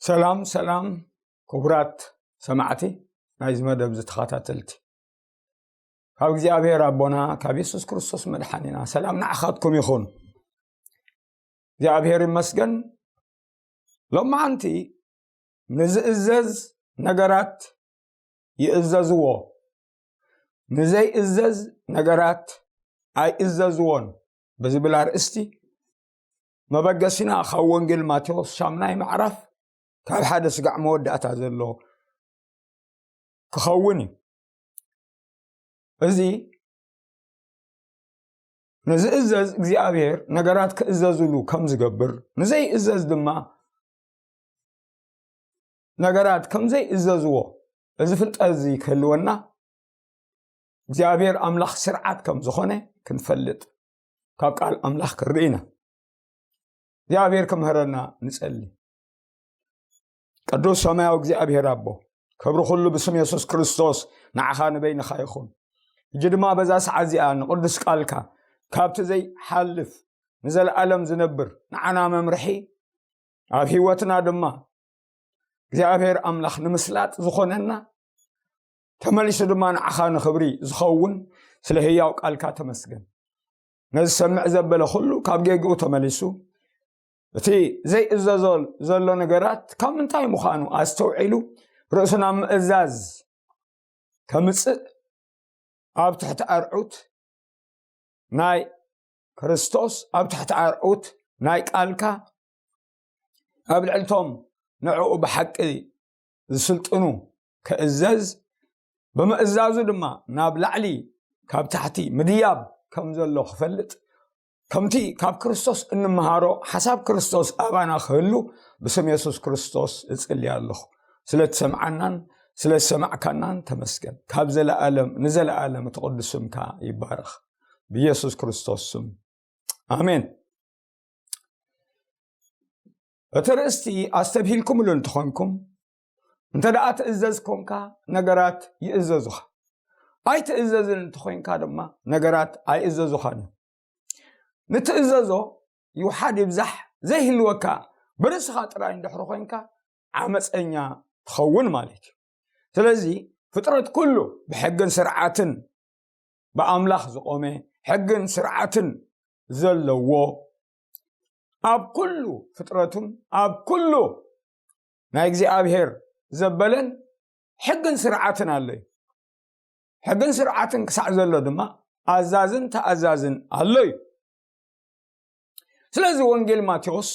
ሰላም ሰላም፣ ክቡራት ሰማዕቲ ናይዚ መደብ ዝተኸታተልቲ፣ ካብ እግዚኣብሔር ኣቦና ካብ የሱስ ክርስቶስ መድሓኒና ሰላም ንዓኻትኩም ይኹን። እግዚኣብሔር ይመስገን። ሎማዓንቲ ንዝእዘዝ ነገራት ይእዘዝዎ፣ ንዘይእዘዝ ነገራት ኣይእዘዝዎን ብዝብል ኣርእስቲ መበገሲና ካብ ወንጌል ማቴዎስ ሻምናይ ምዕራፍ ካብ ሓደ ስጋዕ መወዳእታ ዘሎ ክኸውን እዩ። እዚ ንዝእዘዝ እግዚኣብሔር ነገራት ክእዘዝሉ ከም ዝገብር፣ ንዘይእዘዝ ድማ ነገራት ከም ዘይእዘዝዎ፣ እዚ ፍልጠት እዚ ክህልወና እግዚኣብሔር ኣምላኽ ስርዓት ከም ዝኾነ ክንፈልጥ ካብ ቃል ኣምላኽ ክንርኢ ኢና። እግዚኣብሔር ክምህረና ንጸሊ። ቅዱስ ሰማያዊ እግዚኣብሔር ኣቦ፣ ክብሪ ኩሉ ብስም የሱስ ክርስቶስ ንዓኻ ንበይንኻ ይኹን። ሕጂ ድማ በዛ ሰዓት እዚኣ ንቅዱስ ቃልካ ካብቲ ዘይሓልፍ ንዘለኣለም ዝነብር ንዓና መምርሒ፣ ኣብ ህይወትና ድማ እግዚኣብሔር ኣምላኽ ንምስላጥ ዝኾነና፣ ተመሊሱ ድማ ንዓኻ ንኽብሪ ዝኸውን ስለ ህያው ቃልካ ተመስገን። ነዚ ሰምዕ ዘበለ ኩሉ ካብ ጌግኡ ተመሊሱ፣ እቲ ዘይእዘዞ ዘሎ ነገራት ካብ ምንታይ ምዃኑ ኣስተውዒሉ፣ ርእሱ ናብ ምእዛዝ ከምጽእ፣ ኣብ ትሕቲ ኣርዑት ናይ ክርስቶስ፣ ኣብ ትሕቲ ኣርዑት ናይ ቃልካ፣ ኣብ ልዕልቶም ንዕኡ ብሓቂ ዝስልጥኑ ክእዘዝ፣ ብምእዛዙ ድማ ናብ ላዕሊ ካብ ታሕቲ ምድያብ ከም ዘሎ ክፈልጥ፣ ከምቲ ካብ ክርስቶስ እንመሃሮ ሓሳብ ክርስቶስ ኣባና ክህሉ ብስም የሱስ ክርስቶስ እጽሊ ኣለኹ። ስለ ትሰምዓናን ስለ ዝሰማዕካናን ተመስገን። ካብ ዘለኣለም ንዘለኣለም እቲ ቅዱስ ስምካ ይባረኽ። ብየሱስ ክርስቶስ ስም ኣሜን። እቲ ርእስቲ ኣስተብሂልኩምሉ እንተኾንኩም፣ እንተ ደኣ ትእዘዝ ኮንካ ነገራት ይእዘዙኻ፣ ኣይትእዘዝን እንተኾይንካ ድማ ነገራት ኣይእዘዙኻን እዮም። ንትእዘዞ ይውሓድ ይብዛሕ ዘይህልወካ ብርእስኻ ጥራይ እንድሕሪ ኮንካ ዓመፀኛ ትኸውን ማለት እዩ። ስለዚ ፍጥረት ኩሉ ብሕግን ስርዓትን ብኣምላኽ ዝቆመ ሕግን ስርዓትን ዘለዎ ኣብ ኩሉ ፍጥረቱን ኣብ ኩሉ ናይ እግዚኣብሔር ዘበለን ሕግን ስርዓትን ኣሎ እዩ። ሕግን ስርዓትን ክሳዕ ዘሎ ድማ ኣዛዝን ተኣዛዝን ኣሎ እዩ። ስለዚ ወንጌል ማቴዎስ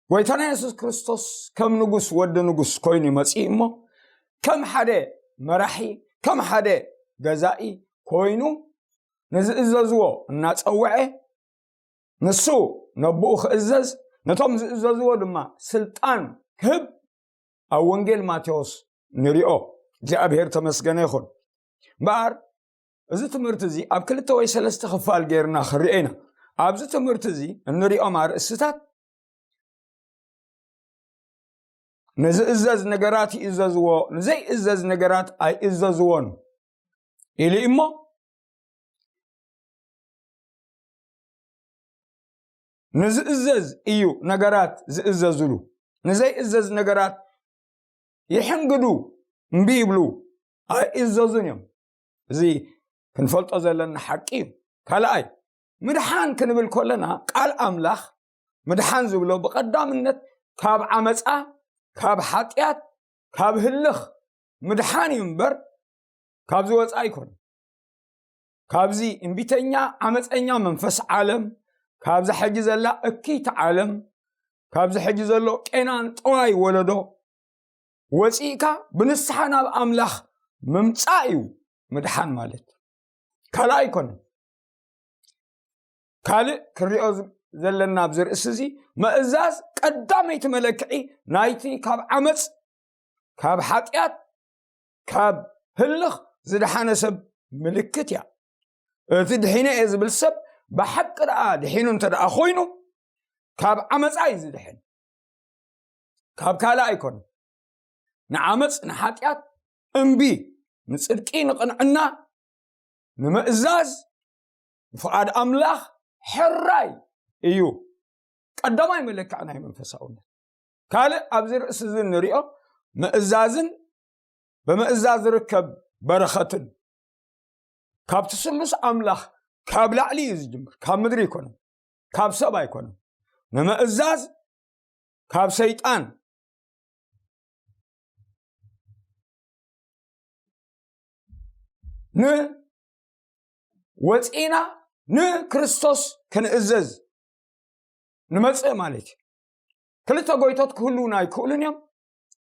ጎይታና የሱስ ክርስቶስ ከም ንጉስ ወዲ ንጉስ ኮይኑ ይመጽእ እሞ ከም ሓደ መራሒ ከም ሓደ ገዛኢ ኮይኑ ንዝእዘዝዎ እናጸውዐ ንሱ ነብኡ ክእዘዝ ነቶም ዝእዘዝዎ ድማ ስልጣን ክህብ ኣብ ወንጌል ማቴዎስ ንሪኦ። እግዚኣብሔር ተመስገነ ይኹን። እምበኣር እዚ ትምህርቲ እዚ ኣብ ክልተ ወይ ሰለስተ ክፋል ጌርና ክንሪኦ ኢና። ኣብዚ ትምህርቲ እዚ እንሪኦም ኣርእስትታት ንዝእዘዝ ነገራት ይእዘዝዎ፣ ንዘይእዘዝ ነገራት ኣይእዘዝዎን ኢሉ እሞ ንዝእዘዝ እዩ ነገራት ዝእዘዝሉ፣ ንዘይእዘዝ ነገራት ይሕንግዱ፣ እምቢ ይብሉ፣ ኣይእዘዙን እዮም። እዚ ክንፈልጦ ዘለና ሓቂ እዩ። ካልኣይ፣ ምድሓን ክንብል ከለና ቃል ኣምላኽ ምድሓን ዝብሎ ብቐዳምነት ካብ ዓመፃ፣ ካብ ሓጢኣት፣ ካብ ህልኽ ምድሓን እዩ እምበር ካብ ዝወፃ ኣይኮነ። ካብዚ እምቢተኛ ዓመፀኛ መንፈስ ዓለም፣ ካብዛ ሕጂ ዘላ እክይቲ ዓለም፣ ካብዚ ሕጂ ዘሎ ቄናን ጠዋይ ወለዶ ወፂእካ ብንስሓ ናብ ኣምላኽ ምምፃእ እዩ ምድሓን ማለት። ካልእ ኣይኮነን። ካልእ ክንሪኦ ዘለና ኣብዚ ርእሲ እዚ ምእዛዝ ቀዳመይቲ መለክዒ ናይቲ ካብ ዓመፅ ካብ ሓጢኣት ካብ ህልኽ ዝደሓነ ሰብ ምልክት እያ። እቲ ድሒነ እየ ዝብል ሰብ ብሓቂ ደኣ ድሒኑ እንተ ደኣ ኮይኑ ካብ ዓመፃ እዩ ዝድሕን፣ ካብ ካልእ ኣይኮነ። ንዓመፅ ንሓጢኣት እምቢ ንፅድቂ ንቕንዕና ንምእዛዝ ንፍቓድ ኣምላኽ ሕራይ እዩ። ቀዳማይ መለክዒ ናይ መንፈሳውነት ካልእ ኣብዚ ርእሲ እዚ እንሪኦ ምእዛዝን ብምእዛዝ ዝርከብ በረኸትን ካብቲ ስሉስ ኣምላኽ ካብ ላዕሊ እዩ ዝጅምር፣ ካብ ምድሪ ኣይኮነን፣ ካብ ሰብ ኣይኮነን። ንምእዛዝ ካብ ሰይጣን ንወፂእና ንክርስቶስ ክንእዘዝ ንመፅእ ማለት እዩ። ክልተ ጎይቶት ክህልዉና ኣይክእሉን እዮም።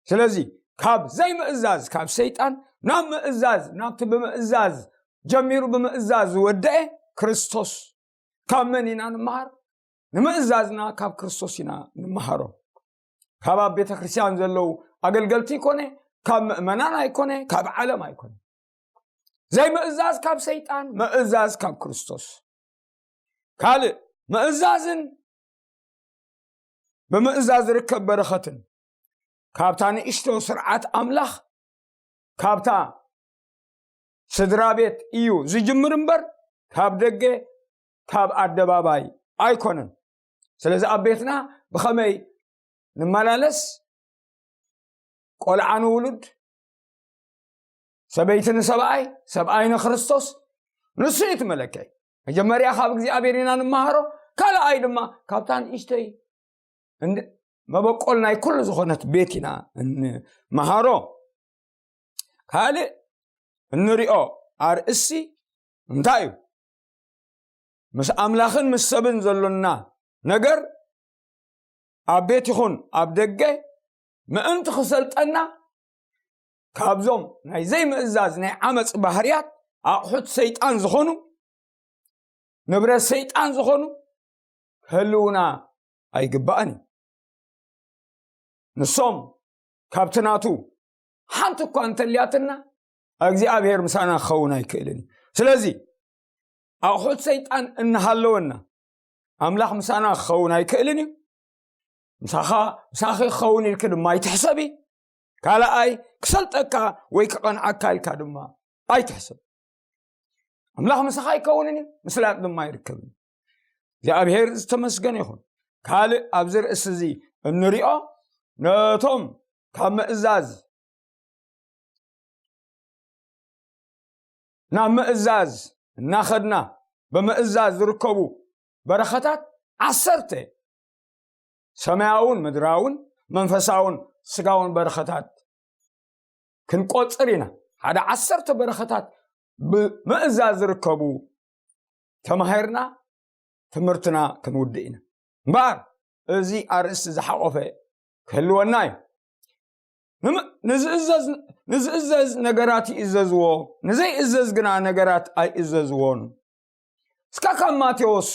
ስለዚ ካብ ዘይምእዛዝ ካብ ሰይጣን ናብ ምእዛዝ፣ ናብቲ ብምእዛዝ ጀሚሩ ብምእዛዝ ዝወደአ ክርስቶስ ካብ መን ኢና ንምሃር? ንምእዛዝና ካብ ክርስቶስ ኢና ንምሃሮ። ካብ ኣብ ቤተ ክርስቲያን ዘለዉ ኣገልገልቲ ኣይኮነ፣ ካብ ምእመናን ኣይኮነ፣ ካብ ዓለም ኣይኮነ። ዘይምእዛዝ ካብ ሰይጣን፣ ምእዛዝ ካብ ክርስቶስ። ካልእ ምእዛዝን ብምእዛዝ ዝርከብ በረኸትን ካብታ ንእሽቶ ስርዓት ኣምላኽ፣ ካብታ ስድራ ቤት እዩ ዝጅምር እምበር ካብ ደገ፣ ካብ ኣደባባይ ኣይኮነን። ስለዚ ኣብ ቤትና ብኸመይ ንመላለስ፣ ቆልዓ ንውሉድ፣ ሰበይቲ ንሰብኣይ፣ ሰብኣይ ንክርስቶስ፣ ንሱ እዩ እቲ መለክዒ። መጀመርያ ካብ እግዚኣብሔር ኢና ንመሃሮ፣ ካልኣይ ድማ ካብታ ንእሽተይ እንድ-፣ መበቆል ናይ ኩሉ ዝኾነት ቤት ኢና እንመሃሮ። ካልእ እንሪኦ ኣርእስቲ እንታይ እዩ? ምስ ኣምላኽን ምስ ሰብን ዘሎና ነገር ኣብ ቤት ይኹን ኣብ ደገ ምእንቲ ክሰልጠና ካብዞም ናይ ዘይምእዛዝ ናይ ዓመፅ ባህርያት ኣቑሑት ሰይጣን ዝኾኑ ንብረት ሰይጣን ዝኾኑ ክህልውና ኣይግባእን እዩ። ንሶም ካብቲ ናቱ ሓንቲ እኳ እንተልያትና እግዚኣብሔር ምሳና ክኸውን ኣይክእልን እዩ። ስለዚ ኣቑሑት ሰይጣን እናሃለወና ኣምላኽ ምሳና ክኸውን ኣይክእልን እዩ። ምሳኻ ምሳኺ ክኸውን ኢልክ ድማ ኣይትሕሰቢ። ካልኣይ ክሰልጠካ ወይ ክቐንዓካ ኢልካ ድማ ኣይትሕሰብ። ኣምላኽ ምሳኻ ኣይከውንን እዩ፣ ምስላጥ ድማ ኣይርከብን። እግዚኣብሔር ዝተመስገነ ይኹን። ካልእ ኣብዚ ርእሲ እዚ እንሪኦ ነቶም ካብ ምእዛዝ ናብ ምእዛዝ እናኸድና ብምእዛዝ ዝርከቡ በረኸታት ዓሰርተ ሰማያውን ምድራውን መንፈሳውን ስጋውን በረኸታት ክንቆፅር ኢና። ሓደ ዓሰርተ በረኸታት ብምእዛዝ ዝርከቡ ተማሂርና ትምህርትና ክንውድእ ኢና። እምበኣር እዚ ኣርእስቲ ዝሓቆፈ ክህልወና እዩ። ንም-፣ ንዝእዘዝ፣ ንዝእዘዝ ነገራት ይእዘዝዎ፣ ንዘይእዘዝ ግና ነገራት ኣይእዘዝዎን። እስካ ካብ ማቴዎስ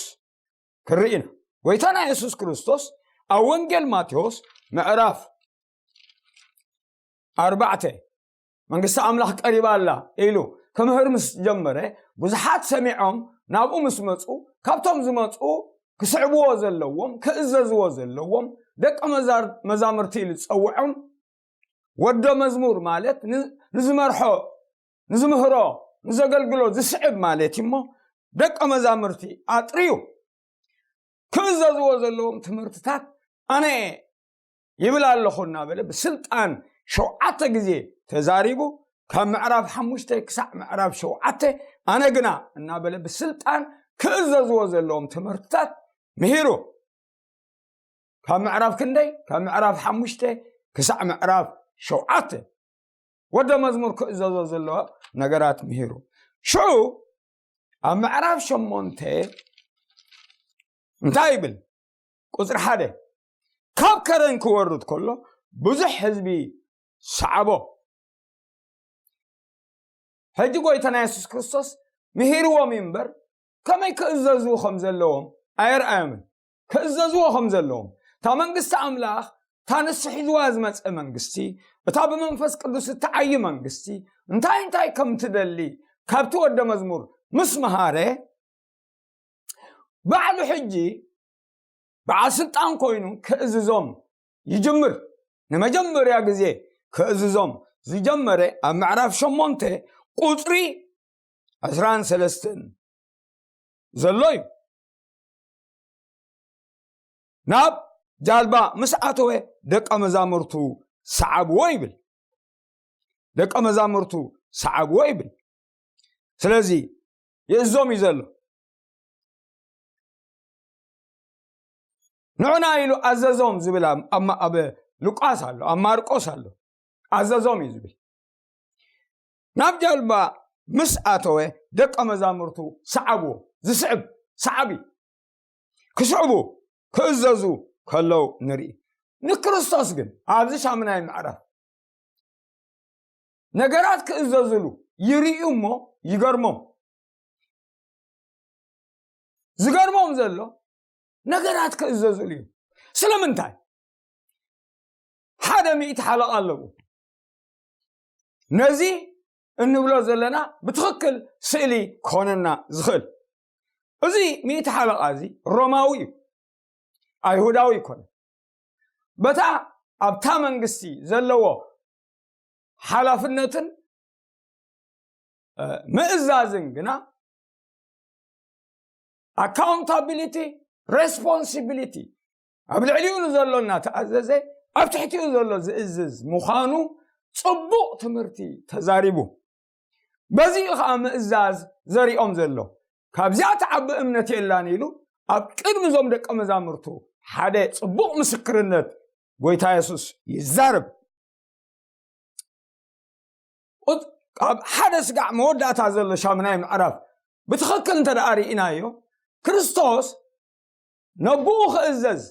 ክርኢ ኢና። ጎይታና የሱስ ክርስቶስ ኣብ ወንጌል ማቴዎስ ምዕራፍ ኣርባዕተ መንግስቲ ኣምላኽ ቀሪባ ኣላ ኢሉ ክምህር ምስ ጀመረ፣ ብዙሓት ሰሚዖም ናብኡ ምስ መጹ፣ ካብቶም ዝመጹ ክስዕብዎ ዘለዎም፣ ክእዘዝዎ ዘለዎም ደቀ መዛር-፣ መዛምርቲ ኢሉ ዝጸውዖም ወዶ መዝሙር ማለት ን-፣ ንዝመርሖ፣ ንዝምህሮ፣ ንዘገልግሎ ዝስዕብ ማለት እዩ እሞ፣ ደቀ መዛምርቲ ኣጥርዩ ክእዘዝዎ ዘለዎም ትምህርትታት ኣነ እየ ይብል ኣለኹ እናበለ ብስልጣን ሸውዓተ ግዜ ተዛሪቡ፣ ካብ ምዕራፍ ሓሙሽተ ክሳዕ ምዕራፍ ሸውዓተ ኣነ ግና እናበለ ብስልጣን ክእዘዝዎ ዘለዎም ትምህርትታት ምሂሩ። ካብ ምዕራፍ ክንደይ? ካብ ምዕራፍ ሓሙሽተ ክሳዕ ምዕራፍ ሸውዓተ ወደ መዝሙር ክእዘዞ ዘለዎ ነገራት ምሂሩ። ሽዑ ኣብ ምዕራፍ ሸሞንተ እንታይ ይብል? ቁፅሪ ሓደ፣ ካብ ከረን ክወርድ ከሎ ብዙሕ ህዝቢ ሰዓቦ። ሕጂ ጎይታና የሱስ ክርስቶስ ምሂርዎም እዩ እምበር፣ ከመይ ክእዘዙ ከም ዘለዎም ኣየርኣዮምን። ክእዘዝዎ ከም ዘለዎም፣ እታ መንግስቲ ኣምላኽ፣ እታ ንሱ ሒዝዋ ዝመጸ መንግስቲ፣ እታ ብመንፈስ ቅዱስ እትዓዪ መንግስቲ፣ እንታይ እንታይ ከም ትደሊ ካብቲ ወደ መዝሙር ምስ መሃረ፣ ባዕሉ ሕጂ በዓል ስልጣን ኮይኑ ክእዝዞም ይጅምር። ንመጀመርያ ግዜ ክእዝዞም ዝጀመረ ኣብ ምዕራፍ ሸሞንተ ቁጽሪ ዕስራን ሰለስተን ዘሎ እዩ። ናብ ጃልባ ምስ ኣተወ፣ ደቀ መዛሙርቱ ሰዓብዎ ይብል። ደቀ መዛሙርቱ ሰዓብዎ ይብል። ስለዚ ይእዞም እዩ ዘሎ። ንዑና ኢሉ ኣዘዞም ዝብል ኣብ ሉቃስ ኣሎ፣ ኣብ ማርቆስ ኣሎ። ኣዘዞም እዩ ዝብል። ናብ ጃልባ ምስ ኣተወ ደቀ መዛሙርቱ ሰዓብዎ። ዝስዕብ ሰዓቢ፣ ክስዕቡ ክእዘዙ ከለው ንርኢ። ንክርስቶስ ግን ኣብዚ ሻምናይ ምዕራፍ ነገራት ክእዘዙሉ ይርእዩ እሞ ይገርሞም። ዝገርሞም ዘሎ ነገራት ክእዘዙሉ እዩ። ስለምንታይ? ሓደ ሚእቲ ሓለቓ ኣለዎ። ነዚ እንብሎ ዘለና ብትኽክል ስእሊ ክኾነና ዝኽእል፣ እዚ ሚእቲ ሓለቓ እዚ ሮማዊ እዩ፣ ኣይሁዳዊ ይኮነ። በታ ኣብታ መንግስቲ ዘለዎ ሓላፍነትን ምእዛዝን ግና ኣካውንታቢሊቲ፣ ሬስፖንሲቢሊቲ፣ ኣብ ልዕሊኡ ንዘሎ እናተኣዘዘ ኣብ ትሕቲኡ ዘሎ ዝእዝዝ ምዃኑ ጽቡቕ ትምህርቲ ተዛሪቡ። በዚኡ ኸዓ ምእዛዝ ዘሪኦም ዘሎ። ካብዚኣ ትዓቢ እምነት የላን ኢሉ ኣብ ቅድሚ እዞም ደቀ መዛሙርቱ ሓደ ጽቡቕ ምስክርነት ጎይታ የሱስ ይዛረብ። ኣብ ሓደ ስጋዕ መወዳእታ ዘሎ ሻምናይ ምዕራፍ ብትኽክል እንተ ደኣ ርኢናዮ፣ ክርስቶስ ነብኡ ክእዘዝ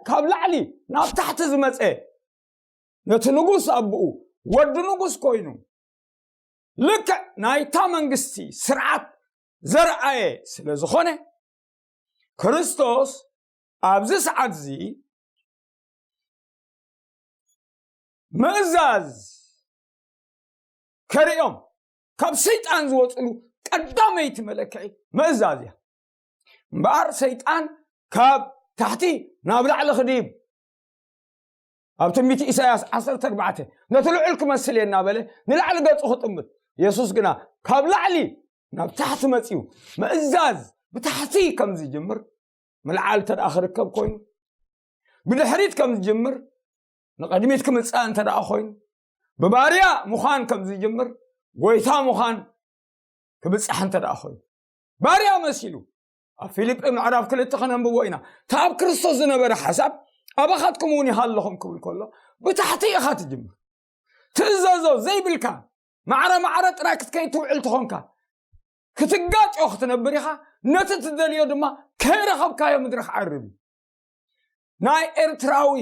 ካብ ላዕሊ ናብ ታሕቲ ዝመፀ፣ ነቲ ንጉስ ኣቦኡ ወዲ ንጉስ ኮይኑ ልክዕ ናይታ መንግስቲ ስርዓት ዘርኣየ ስለ ዝኾነ፣ ክርስቶስ ኣብዚ ሰዓት እዚ ምእዛዝ ከርእዮም ካብ ሰይጣን ዝወፅሉ ቀዳመይቲ መለክዒ ምእዛዝ እያ። እምበኣር ሰይጣን ካብ ታሕቲ ናብ ላዕሊ ክድይብ ኣብ ትንቢት ኢሳያስ ዓሰርተ ኣርባዕተ ነቲ ልዑል ክመስል እየ እናበለ ንላዕሊ ገጹ ክጥምት፣ የሱስ ግና ካብ ላዕሊ ናብ ታሕቲ መጺኡ ምእዛዝ ብታሕቲ ከም ዝጅምር፣ ምልዓል እንተ ደኣ ክርከብ ኮይኑ፣ ብድሕሪት ከም ዝጅምር፣ ንቕድሚት ክምጻእ እንተ ደኣ ኮይኑ፣ ብባርያ ምዃን ከም ዝጅምር፣ ጎይታ ምዃን ክብጻሕ እንተ ደኣ ኮይኑ፣ ባርያ መሲሉ ኣብ ፊልጲ ምዕራፍ ክልተ ክነንብቦ ኢና። እቲ ኣብ ክርስቶስ ዝነበረ ሓሳብ ኣባኻትኩም እውን ይሃለኹም ክብል ከሎ ብታሕቲ ኢኻ ትጅምር። ትእዘዞ ዘይብልካ ማዕረ ማዕረ ጥራይ ክትከይድ ትውዕል ትኾንካ ክትጋጮ ክትነብር ኢኻ። ነቲ ትደልዮ ድማ ከይረኸብካዮ ምድሪ ክዓርብ እዩ። ናይ ኤርትራዊ፣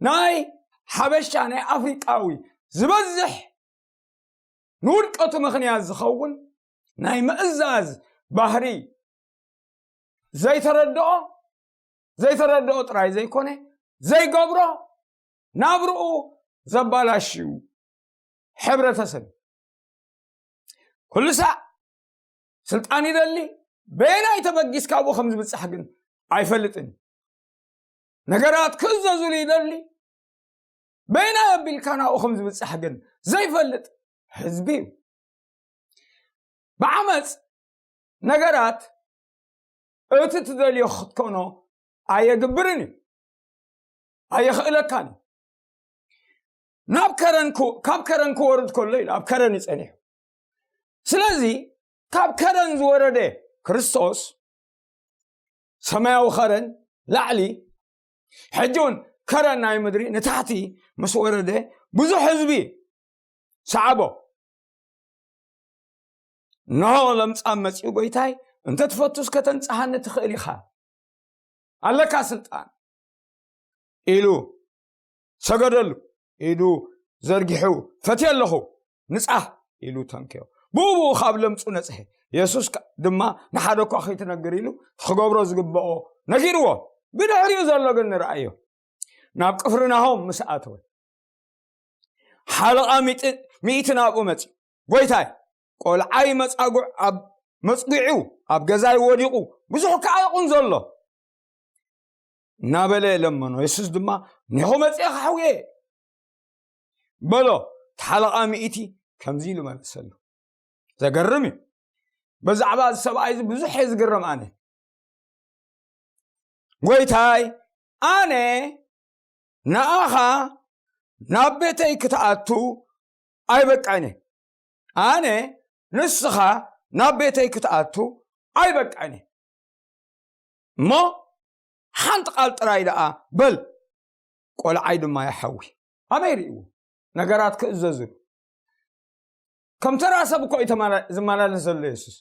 ናይ ሓበሻ፣ ናይ ኣፍሪቃዊ ዝበዝሕ ንውድቀቱ ምኽንያት ዝኸውን ናይ ምእዛዝ ባህሪ ዘይተረድኦ፣ ዘይተረድኦ ጥራይ ዘይኮነ ዘይገብሮ ናብርኡ ዘባላሽዩ ሕብረተሰብ ኩሉ ሳዕ ስልጣን ይደሊ። በየናይ ተበጊስ ካብኡ ከም ዝብጻሕ ግን ኣይፈልጥን። ነገራት ክእዘዙሉ ይደሊ። በየናይ ኣቢልካ ናብኡ ከም ዝብጻሕ ግን ዘይፈልጥ ህዝቢ እዩ። ብዓመፅ ነገራት እቲ ትደልዮ ክትኮኖ ኣየግብርን እዩ፣ ኣየኽእለካን እዩ። ናብ ከረን ካብ ከረን ክወርድ ከሎ ኢሉ ኣብ ከረን እዩ ጸኒሑ። ስለዚ ካብ ከረን ዝወረደ ክርስቶስ ሰማያዊ ከረን ላዕሊ፣ ሕጂ እውን ከረን ናይ ምድሪ ንታሕቲ ምስ ወረደ ብዙሕ ህዝቢ ሰዓቦ። እንሆ ለምጻም መጺኡ፣ ጎይታይ፣ እንተ ትፈቱስ ከተንጽሃኒ ትኽእል ኢኻ፣ ኣለካ ስልጣን ኢሉ ሰገደሉ። ኢዱ ዘርጊሑ፣ ፈትየ ኣለኹ፣ ንጻህ ኢሉ ተንከዮ። ብኡ ብኡ ካብ ለምጹ ነጽሐ። የሱስ ድማ ንሓደ እኳ ከይትነግር ኢሉ ክገብሮ ዝግብኦ ነጊርዎ። ብድሕሪኡ ዘሎ ግን ንርኣዮ። ናብ ቅፍርናሆም ምስ ኣተወ ሓለቓ ሚእቲ ናብኡ መጺኡ፣ ጎይታይ፣ ቆልዓይ መጻጉዕ ኣብ መጽጉዒኡ ኣብ ገዛይ ወዲቑ ብዙሕ ከኣ ይቑንዞ ኣሎ እናበለ ለመኖ። የሱስ ድማ፣ እኔኹ መጺኤ ክሓውየ በሎ። እቲ ሓለቓ ሚእቲ ከምዚ ኢሉ መለሰሉ። ዘገርም እዩ። ብዛዕባ እዚ ሰብኣይ እዚ ብዙሕ እየ ዝግረም ኣነ። ጎይታይ፣ ኣነ ንኣኻ ናብ ቤተይ ክትኣቱ ኣይበቃይነ። ኣነ ንስኻ ናብ ቤተይ ክትኣቱ ኣይበቃይነ። እሞ ሓንቲ ቃል ጥራይ ደኣ በል፣ ቆልዓይ ድማ ይሓዊ። ኣበይ ርእይዎ ነገራት ክእዘዙ? ከም ተራ ሰብ እኮ እዩ ተማላ-፣ ዝመላለስ ዘሎ የሱስ።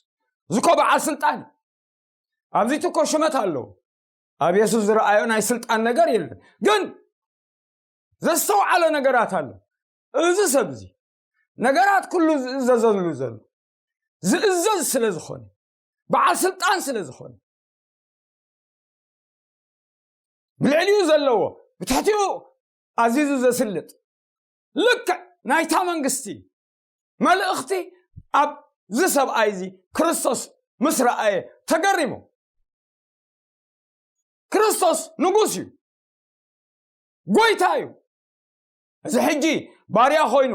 እዚ እኮ በዓል ስልጣን እዩ። ኣብዚ እቲ እኮ ሽመት ኣለዎ። ኣብ የሱስ ዝረኣዮ ናይ ስልጣን ነገር የለን። ግን ዘስተውዓለ ነገራት ኣሎ። እዚ ሰብ እዚ ነገራት ኩሉ ዝእዘዘሉ ዘሎ፣ ዝእዘዝ ስለ ዝኾነ፣ በዓል ስልጣን ስለ ዝኾነ፣ ብልዕሊኡ ዘለዎ፣ ብትሕቲኡ ኣዚዙ ዘስልጥ፣ ልክዕ ናይታ መንግስቲ መልእኽቲ ኣብዚ ሰብኣይ እዚ ክርስቶስ ምስ ረኣየ ተገሪሙ። ክርስቶስ ንጉስ እዩ፣ ጎይታ እዩ። እዚ ሕጂ ባርያ ኮይኑ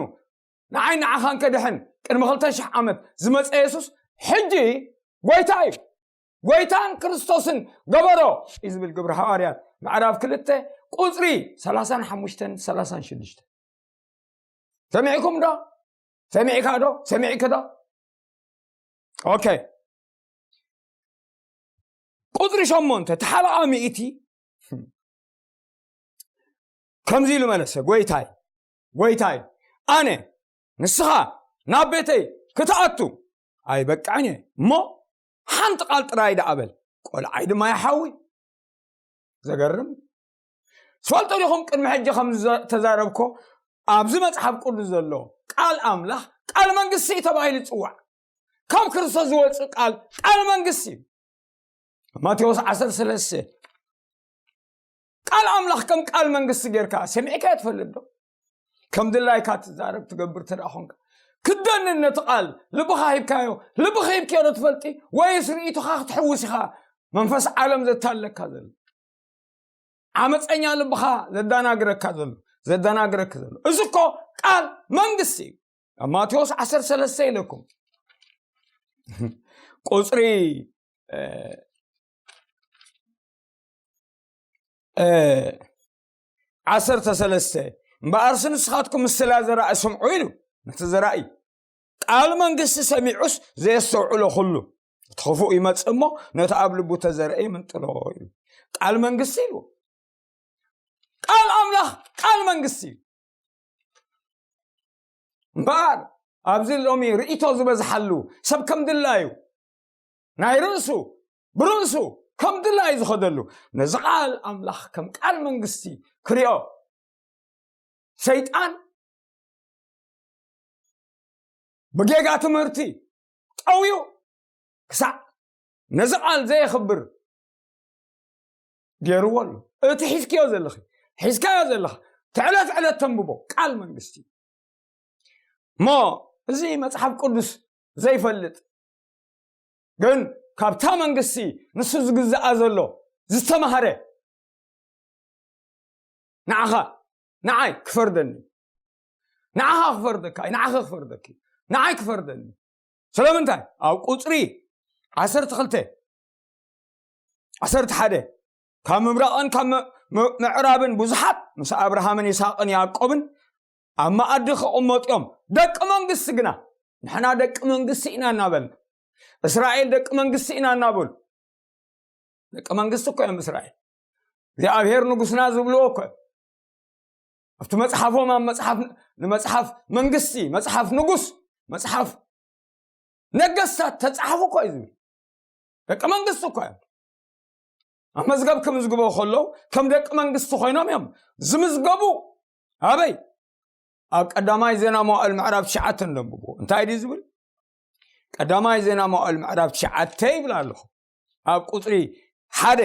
ንዓይ ንዓኻን ከድሕን ቅድሚ ክልተ ሽሕ ዓመት ዝመጸ የሱስ ሕጂ ጎይታ እዩ። ጎይታን ክርስቶስን ገበሮ እዩ ዝብል ግብሪ ሃዋርያት ምዕራፍ ክልተ ቁጽሪ ሰላሳን ሓሙሽተን ሰላሳን ሽዱሽተ። ሰሚዕኩም ዶ? ሰሚዕካ ዶ? ሰሚዕክ ዶ? ኦኬ። ቁጽሪ ሸሞንተ፣ እቲ ሓለቓ ሚእቲ ከምዚ ኢሉ መለሰ፣ ጎይታይ፣ ጎይታይ፣ ኣነ ንስኻ ናብ ቤተይ ክትኣቱ ኣይበቃዕን እየ፣ እሞ ሓንቲ ቃል ጥራይ ደኣ በል፣ ቆልዓይ ድማ ይሓዊ። ዘገርም። ትፈልጡ ዲኹም ቅድሚ ሕጂ ከም ዘ-፣ ተዛረብኮ ኣብዚ መጽሓፍ ቅዱስ ዘሎ ቃል ኣምላኽ ቃል መንግስቲ እዩ ተባሂሉ ይጽዋዕ። ካብ ክርስቶስ ዝወጽእ ቃል ቃል መንግስቲ እዩ። ማቴዎስ ዓሰርተ ሰለስተ ቃል ኣምላኽ ከም ቃል መንግስቲ ጌርካ ሰሚዕካዮ ትፈልጥ ዶ? ከም ድላይካ ትዛረብ ትገብር ተደኣ ኾንካ፣ ክደንን ነቲ ቃል ልብኻ ሂብካዮ፣ ልብኺ ሂብክዮ ዶ ትፈልጢ? ወይስ ርእይቶኻ ክትሕውስ ኢኻ መንፈስ ዓለም ዘታለካ ዘሎ? ዓመፀኛ ልብኻ ዘዳናግረካ ዘሎ፣ ዘዳናግረክ ዘሎ። እዚ እኮ ቃል መንግስቲ እዩ። ኣብ ማቴዎስ ዓሰርተ ሰለስተ ኢለኩም። ቁፅሪ፣ እ፣ እ፣ ዓሰርተ ሰለስተ፣ "እምበኣርሲ ንስኻትኩም ምስላ ዘራኢ ስምዑ" ኢሉ። ነቲ ዘራኢ ቃል መንግስቲ ሰሚዑስ ዘየስተውዕሎ ኩሉ፣ እቲ ክፉእ ይመጽእ እሞ ነቲ ኣብ ልቡ ተዘርአ ይምንጥሎ ኢሉ። ቃል መንግስቲ ኢሉ። ቃል ኣምላኽ ቃል መንግስቲ እዩ። እምበኣር ኣብዚ ሎሚ ርእይቶ ዝበዝሓሉ ሰብ ከም ድላዩ ናይ ርእሱ ብርእሱ ከም ድላዩ ዝኸደሉ፣ ነዚ ቃል ኣምላኽ ከም ቃል መንግስቲ ክሪኦ ሰይጣን ብጌጋ ትምህርቲ ጠውዩ ክሳዕ ነዚ ቃል ዘየኽብር ገይርዎ ኣሎ። እቲ ሒዝክዮ ዘለኺ፣ ሒዝካዮ ዘለኻ፣ ትዕለት ዕለት ተንብቦ ቃል መንግስቲ። እሞ እዚ መጽሓፍ ቅዱስ ዘይፈልጥ፣ ግን ካብታ መንግስቲ ንሱ ዝግዝኣ ዘሎ ዝተማህረ፣ ንዓኻ፣ ንዓይ ክፈርደኒ፣ ንዓኻ ክፈርደካ፣ ንዓኻ ክፈርደኪ፣ ንዓይ ክፈርደኒ። ስለምንታይ? ኣብ ቁጽሪ ዓሰርተ ክልተ፣ ዓሰርተ ሓደ፣ ካብ ምብራቕን ካብ ም-፣ ም-፣ ምዕራብን ብዙሓት ምስ ኣብርሃምን ይስሐቅን ያዕቆብን ኣብ መኣዲ ክቕመጡ እዮም። ደቂ መንግስቲ ግና፣ ንሕና ደቂ መንግስቲ ኢና እናበልና፣ እስራኤል ደቂ መንግስቲ ኢና እናበሉ፣ ደቂ መንግስቲ እኮ እዮም እስራኤል። እግዚኣብሔር ንጉስና ዝብልዎ እኮ እዮም። ኣብቲ መጽሓፎም፣ ኣብ መጽሓፍ፣ ንመጽሓፍ መንግስቲ፣ መጽሓፍ ንጉስ፣ መጽሓፍ ነገስታት ተጻሕፉ እኮ እዩ ዝብል። ደቂ መንግስቲ እኮ እዮም። ኣብ መዝገብ ክምዝግቦ ከለዉ ከም ደቂ መንግስቲ ኮይኖም እዮም ዝምዝገቡ። ኣበይ? ኣብ ቀዳማይ ዜና መዋእል ምዕራፍ ትሽዓተ እንደንብቦ። እንታይ ድዩ ዝብል? ቀዳማይ ዜና መዋእል ምዕራፍ ትሽዓተ ይብል ኣለኹ። ኣብ ቁጽሪ ሓደ፣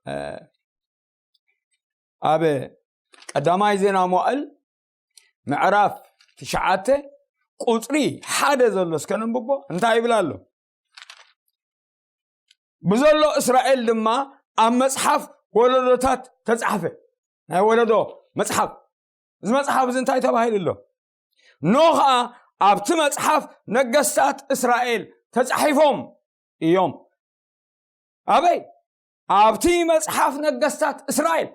እ፣ ኣብ ቀዳማይ ዜና መዋእል ምዕራፍ ትሽዓተ ቁጽሪ ሓደ ዘሎ እስከ ነንብቦ። እንታይ ይብል ኣሎ? ብዘሎ እስራኤል ድማ ኣብ መጽሓፍ ወለዶታት ተጻሕፈ። ናይ ወለዶ መጽሓፍ። እዚ መጽሓፍ እዚ እንታይ ተባሂሉ ኣሎ? ኖ ኸኣ ኣብቲ መጽሓፍ ነገስታት እስራኤል ተጻሒፎም እዮም። ኣበይ? ኣብቲ መጽሓፍ ነገስታት እስራኤል።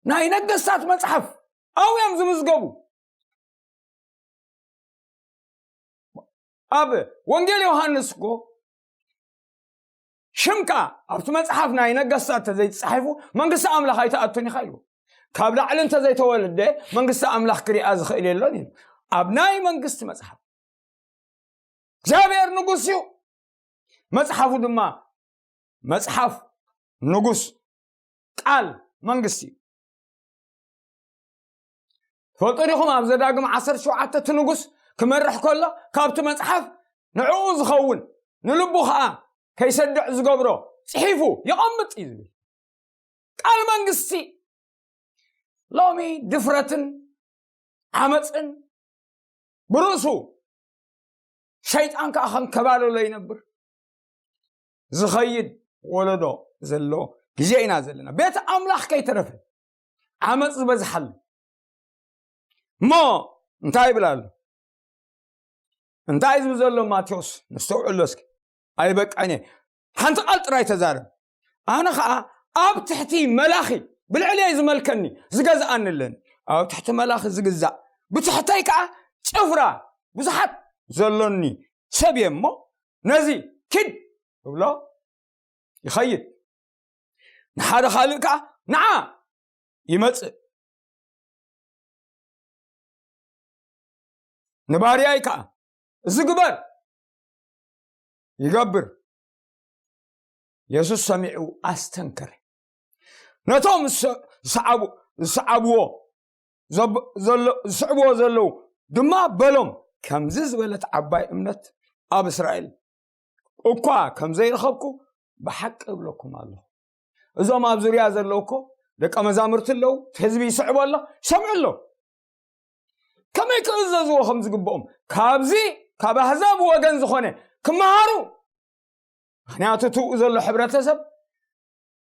ናይ ነገስታት መጽሓፍ ኣብኡ እዮም ዝምዝገቡ። ኣብ ወንጌል ዮሃንስ እኮ ሽምካ ኣብቲ መጽሓፍ ናይ ነገስታት እንተዘይተጻሒፉ መንግስቲ ኣምላኽ ኣይትኣቱን ኢኻ ኢሉ። ካብ ላዕሊ እንተዘይተወልደ መንግስቲ ኣምላኽ ክሪኣ ዝኽእል የሎን ኢሉ። ኣብ ናይ መንግስቲ መጽሓፍ እግዚኣብሔር ንጉስ እዩ። መጽሓፉ ድማ መጽሓፍ ንጉስ ቃል መንግስቲ እዩ። ትፈልጡ ዲኹም? ኣብ ዘዳግም ዓሰርተ ሸውዓተ እቲ ንጉስ ክመርሕ ከሎ ካብቲ መጽሓፍ ንዕኡ ዝኸውን ንልቡ ኸዓ ከይሰድዕ ዝገብሮ ጽሒፉ ይቐምጥ እዩ ዝብል ቃል መንግስቲ። ሎሚ ድፍረትን ዓመፅን ብርእሱ ሸይጣን ከዓ ከንከባለሎ ይነብር። ዝኸይድ ወለዶ ዘሎ ግዜ ኢና ዘለና። ቤት ኣምላኽ ከይተረፈ ዓመፅ ዝበዝሓሉ እሞ እንታይ ይብል ኣሎ? እንታይ ዝብል ዘሎ ማቴዎስ? ነስተውዕሎ እስኪ። ኣይበቃኝ፣ ሓንቲ ቃል ጥራይ ተዛረብ። ኣነ ከዓ ኣብ ትሕቲ መላኺ ብልዕለይ ዝመልከኒ ዝገዝኣኒ ኣለኒ። ኣብ ትሕቲ መላኺ ዝግዛእ ብትሕተይ ከዓ ጭፍራ ብዙሓት ዘሎኒ ሰብ እየ እሞ ነዚ ኪድ እብሎ ይኸይድ። ንሓደ ካልእ ከዓ ንዓ ይመጽእ። ንባርያይ ከዓ እዚ ግበር ይገብር። የሱስ ሰሚዑ ኣስተንከረ። ነቶም ዝሰ- ዝሰዓቡ- ዝሰዓብዎ ዘብ- ዘሎ- ዝስዕብዎ ዘለዉ ድማ በሎም፣ ከምዚ ዝበለት ዓባይ እምነት ኣብ እስራኤል እኳ ከም ዘይረኸብኩ ብሓቂ እብለኩም ኣለኹ። እዞም ኣብ ዙርያ ዘለዉ እኮ ደቀ መዛሙርቲ ኣለዉ፣ እቲ ህዝቢ ይስዕቦ ኣሎ፣ ይሰምዑ ኣለዉ። ከመይ ክእዘዝዎ ከም ዝግብኦም ካብዚ ካብ ኣህዛብ ወገን ዝኾነ ክመሃሩ። ምኽንያቱ እትኡ ዘሎ ሕብረተሰብ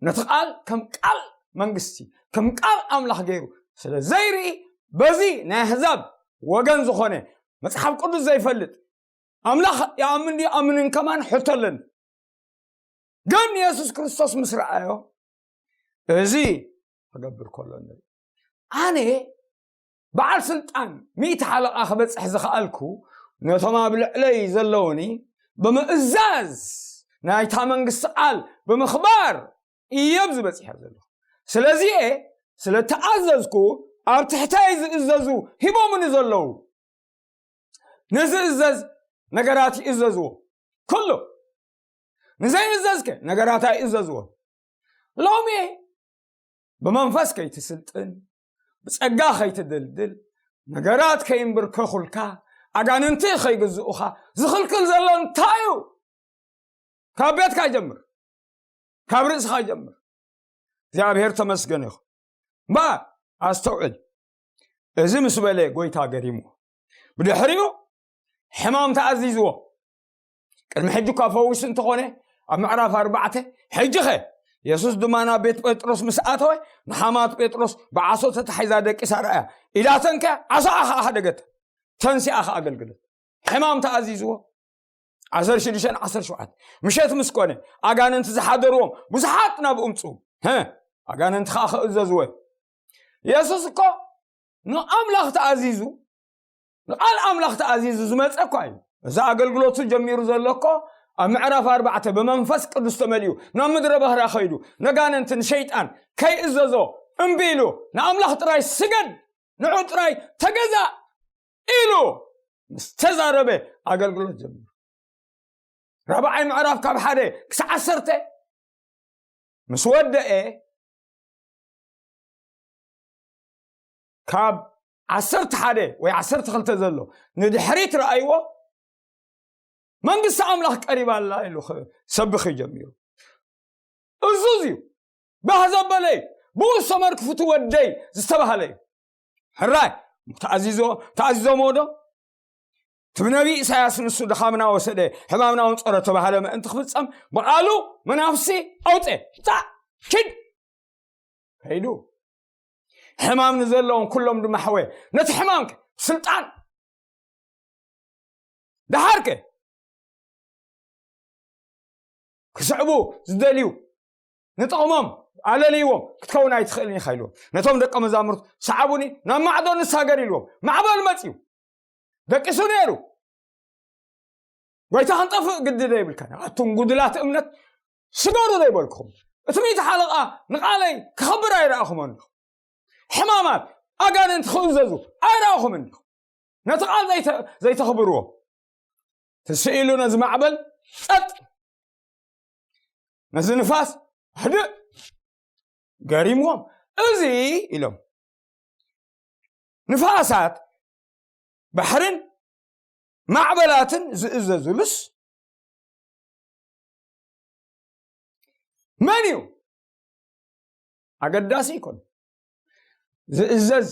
ነቲ ቃል ከም ቃል መንግስቲ ከም ቃል ኣምላኽ ገይሩ ስለ ዘይርኢ፣ በዚ ናይ ኣህዛብ ወገን ዝኾነ መጽሓፍ ቅዱስ ዘይፈልጥ ኣምላኽ ይኣምን ድዩ ኣምንን ከማን ሕቶ ኣለኒ። ግን የሱስ ክርስቶስ ምስ ረኣዮ እዚ ክገብር ከሎ ንርኢ። ኣነ በዓል ስልጣን ሚእቲ ሓለቓ ክበጽሕ ዝኸኣልኩ ነቶም ኣብ ልዕለይ ዘለውኒ ብምእዛዝ ናይታ መንግስቲ ቃል ብምኽባር እየም ዝበጽሐ ዘለኹ። ስለዚ እየ ስለ ተኣዘዝኩ ኣብ ትሕተይ ዝእዘዙ ሂቦምኒ ዘለዉ። ንዝእዘዝ ነገራት ይእዘዝዎ። ኩሉ ንዘይእዘዝከ ነገራት ኣይእዘዝዎ። ሎሚ ብመንፈስ ከይትስልጥን ብጸጋ ከይትድልድል ነገራት ከይንብርከኹልካ ኣጋንንቲ ከይግዝኡኻ ዝኽልክል ዘሎ እንታይ እዩ? ካብ ቤትካ ይጀምር፣ ካብ ርእስኻ ይጀምር። እግዚኣብሔር ተመስገን ይኹን። እምበኣር ኣስተውዕል። እዚ ምስ በለ ጎይታ ገሪሙ ብድሕሪኡ ሕማም ተኣዚዝዎ። ቅድሚ ሕጂ እኳ ፈዊሱ እንተኾነ ኣብ ምዕራፍ ኣርባዕተ ሕጂ ኸ የሱስ ድማ ናብ ቤት ጴጥሮስ ምስ ኣተወ ንሓማት ጴጥሮስ ብዓሶ ተታሒዛ ደቂሳ ረኣያ። ኢዳተን ከ ዓሶኣ ኸዓ ሃደገት፣ ተንሲኣ ኸዓ ኣገልግለት። ሕማም ተኣዚዝዎ። ዓሰርተ ሽዱሽተ ዓሰርተ ሸውዓተ ምሸት ምስ ኮነ ኣጋንንቲ ዝሓደርዎም ብዙሓት ናብኡ ምፅኡ። ኣጋንንቲ ከዓ ክእዘዝዎ። የሱስ እኮ ንኣምላኽ ተኣዚዙ ንቃል ኣምላኽ ተኣዚዙ ዝመፀ እኳ እዩ። እዚ ኣገልግሎቱ ጀሚሩ ዘሎ እኮ ኣብ ምዕራፍ ኣርባዕተ ብመንፈስ ቅዱስ ተመሊኡ ናብ ምድረ ባህራ ከይዱ ነጋንንትን ሸይጣን ከይእዘዞ እምቢ ኢሉ ንኣምላኽ ጥራይ ስገድ፣ ንዑ ጥራይ ተገዛ ኢሉ ምስ ተዛረበ ኣገልግሎት ጀሚሩ። ራብዓይ ምዕራፍ ካብ ሓደ ክሳዕ ዓሰርተ ምስ ወደአ ካብ ዓሰርተ ሓደ ወይ ዓሰርተ ክልተ ዘሎ ንድሕሪት ረኣይዎ። መንግስቲ ኣምላኽ ቀሪባ ኣላ ኢሉ ክሰብኽ እዩ ጀሚሩ። እዙዝ እዩ። ባህ ዘበለ እዩ። ብኡ ዝተመርክፉቲ ወደይ ዝተባህለ እዩ። ሕራይ ተኣዚዞ ተኣዚዞምዎ ዶ? እቲ ብነቢ ኢሳያስ ንሱ ድኻምና ወሰደ ሕማምና እውን ጸረ ተባህለ ምእንቲ ክፍጸም ብቓሉ መናፍሲ ኣውፀ። ታ ኪድ ከይዱ ሕማም ንዘለዎም ኩሎም ድማ ሕወ ነቲ ሕማም ስልጣን ደሓርከ ክስዕቡ ዝደልዩ ንጥቕሞም ኣለልይዎም። ክትከውን ኣይትኽእልን ኢኻ ኢልዎም። ነቶም ደቀ መዛሙርቱ፣ ሰዓቡኒ፣ ናብ ማዕዶ ንሳገር ኢልዎም። ማዕበል መጽዩ፣ ደቂሱ ነይሩ። ጎይታ ክንጠፍእ ግዲ ዘይብልካ፣ ኣቱም ጉድላት እምነት፣ ስገሩ ዘይበልኩኹም፣ እቲ ሚእቲ ሓለቓ ንቓለይ ክኸብር ኣይረኣኹም ኣለኹ። ሕማማት፣ ኣጋንንት ክእዘዙ ኣይረኣኹም ኣለኹ። ነቲ ቃል ዘይተ- ዘይተኽብርዎ፣ ትስኢሉ ነዚ ማዕበል ጸጥ፣ ነዚ ንፋስ ህድእ ገሪምዎም። እዚ ኢሎም፣ ንፋሳት፣ ባሕርን ማዕበላትን ዝእዘዙሉስ መን እዩ? ኣገዳሲ ይኮን። ዝእዘዝ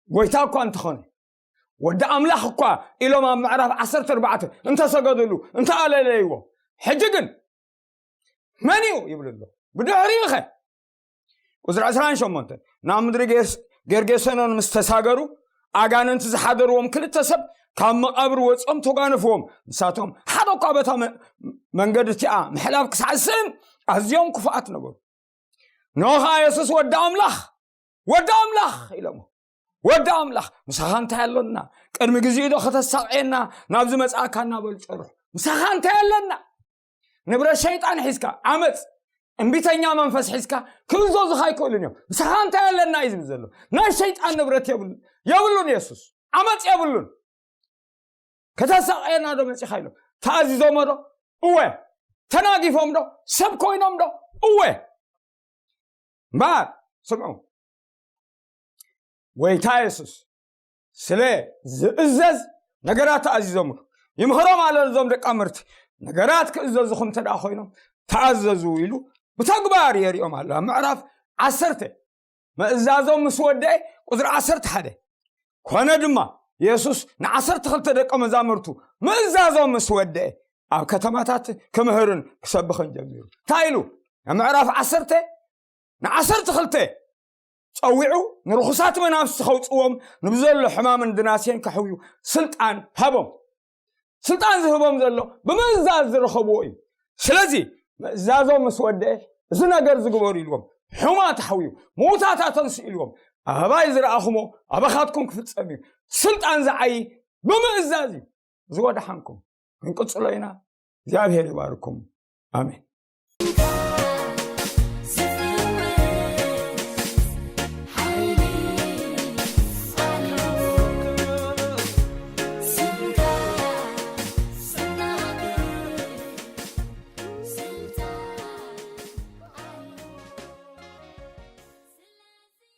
ጎይታ እኳ እንተኾነ፣ ወዲ ኣምላኽ እኳ ኢሎም ኣብ ምዕራፍ ዓሰርተ ኣርባዕተ እንተሰገዱሉ፣ እንተኣለለይዎ፣ ሕጂ ግን መን እዩ ይብሉ ኣሎ። ብድሕሪኡ ኸ? ቁጽሪ ዕስራን ሸሞንተን፣ ናብ ምድሪ ጌርስ- ጌርጌሰኖን ምስ ተሳገሩ፣ ኣጋንንቲ ዝሓደርዎም ክልተ ሰብ ካብ መቓብር ወጾም ተጓነፍዎም። ንሳቶም ሓደ እኳ በታ መ- መንገዲ እቲኣ ምሕላፍ ክሳዕ ዝስእን ኣዝዮም ክፉኣት ነበሩ። ንሆ ኸዓ የሱስ፣ "ወዲ ኣምላኽ፣ ወዲ ኣምላኽ" ኢሎሞ። "ወዲ ኣምላኽ፣ ምሳኻ እንታይ ኣሎና? ቅድሚ ግዜኡ ዶ ከተሳቕየና ናብዚ መጻእካ?" እናበሉ ጨርሑ። "ምሳኻ እንታይ ኣለና? ንብረት ሸይጣን ሒዝካ፣ ዓመጽ፣ እምቢተኛ መንፈስ ሒዝካ ክእዘዙኻ ኣይክእሉን እዮም። ምሳኻ እንታይ ኣለና?" እዩ ዝብል ዘሎ። ናይ ሸይጣን ንብረት የብሉ- የብሉን። የሱስ ዓመጽ የብሉን። "ከተሳቕየና ዶ መጺኻ?" ኢሎም። ተኣዚዞሞ ዶ? እወ። ተናጊፎም ዶ? ሰብ ኮይኖም ዶ? እወ። እምበኣር ስምዑ፣ ጎይታ የሱስ ስለ ዝእዘዝ ነገራት ተኣዚዞምሉ። ይምህሮም ኣሎ ነዞም ደቂ ኣምርቲ። ነገራት ክእዘዙኹም እንተ ደኣ ኮይኖም ተኣዘዙ ኢሉ ብተግባር የርእዮም ኣሎ። ኣብ ምዕራፍ ዓሰርተ ምእዛዞም ምስ ወደአ፣ ቁጽሪ ዓሰርተ ሓደ፣ ኮነ ድማ የሱስ ንዓሰርተ ክልተ ደቀ መዛሙርቱ ምእዛዞም ምስ ወደአ፣ ኣብ ከተማታት ክምህርን ክሰብኽን ጀሚሩ። እንታይ ኢሉ? ኣብ ምዕራፍ ዓሰርተ ንዓሰርተ ክልተ ጸዊዑ፣ ንርኹሳት መናፍስቲ ከውጽዎም፣ ንብዘሎ ሕማምን ድናሴን ከሕውዩ ስልጣን ሃቦም። ስልጣን ዝህቦም ዘሎ ብምእዛዝ ዝረኸብዎ እዩ። ስለዚ ምእዛዞም ምስ ወደአ፣ እዚ ነገር ዝግበሩ ኢልዎም፣ ሕሙማት ኣሕውዩ፣ ምዉታት ኣተንስኡ ኢልዎም፣ ኣባይ ዝረኣኹሞ ኣባኻትኩም ክፍጸም እዩ። ስልጣን ዝዓዪ ብምእዛዝ እዩ። እዚ ወደሓንኩም። ክንቅጽሎ ኢና። እግዚኣብሔር ይባርኩም። ኣሜን።